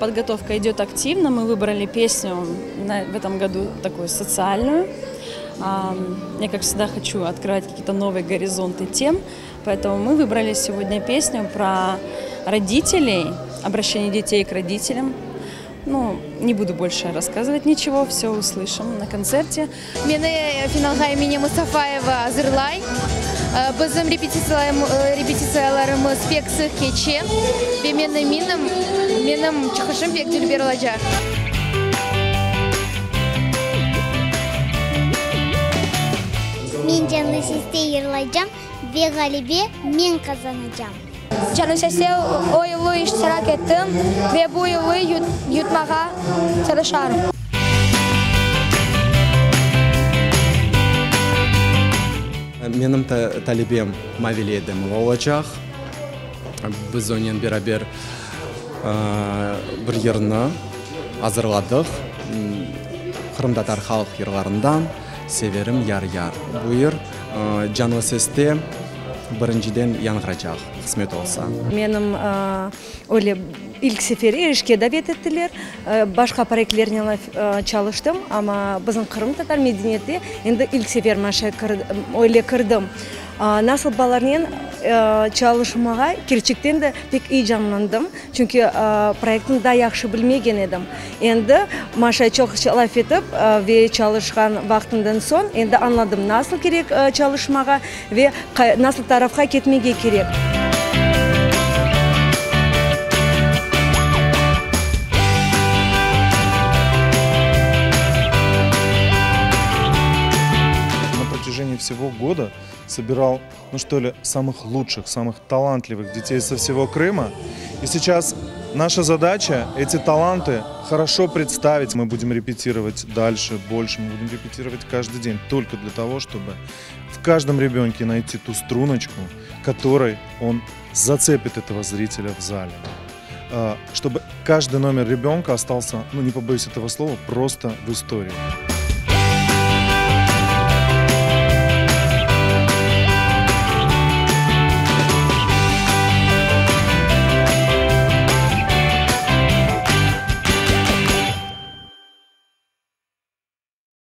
Подготовка идет активно. Мы выбрали песню в этом году такую социальную. Я, как всегда, хочу открывать какие-то новые горизонты тем, поэтому мы выбрали сегодня песню про родителей, обращение детей к родителям. Ну, не буду больше рассказывать ничего, все услышим на концерте. Meni finalğa Emine Mustafayeva azırlay. Bizim repetitsiyalarımız pek sıq keçe ve men eminim, menim çıqışım pek dülber olacaq. Men Canlı seste yırlaycam ve ğalebe men qazanacam. Canlı seste o yılı iştirak ettim ve bu yılı yutmağa tırışarım. Menim talebem Mavile Edemova olacaq. Biz onen beraber bir yırnı azırladıq, qırımtatar halq yırlarından Severim yar-yar. Bu yır canlı seste birinciden yañğıracaq, qısmet olsa. Menim öyle ilk seferi işke davet ettiler. Başqa proyektlernen çalıştım, amma bizim qırımtatar medeniyette endi ilk sefer öyle kirdim. Nasıl balalarnen çalışmağa kerçekten de pek eyecanlandım, çünki proyektni daa yahşı bilmegen edim. Endi Maşa çoq laf etip ve çalışqan vaqtından soñ endi añladım, nasıl kerek çalışmağa ve nasıl tarafqa ketmege kerek. На протяжении всего года собирал, ну что ли, самых лучших, самых талантливых детей со всего Крыма. И сейчас наша задача эти таланты хорошо представить. Мы будем репетировать дальше, больше, мы будем репетировать каждый день, только для того, чтобы в каждом ребенке найти ту струночку, которой он зацепит этого зрителя в зале. Чтобы каждый номер ребенка остался, ну не побоюсь этого слова, просто в истории.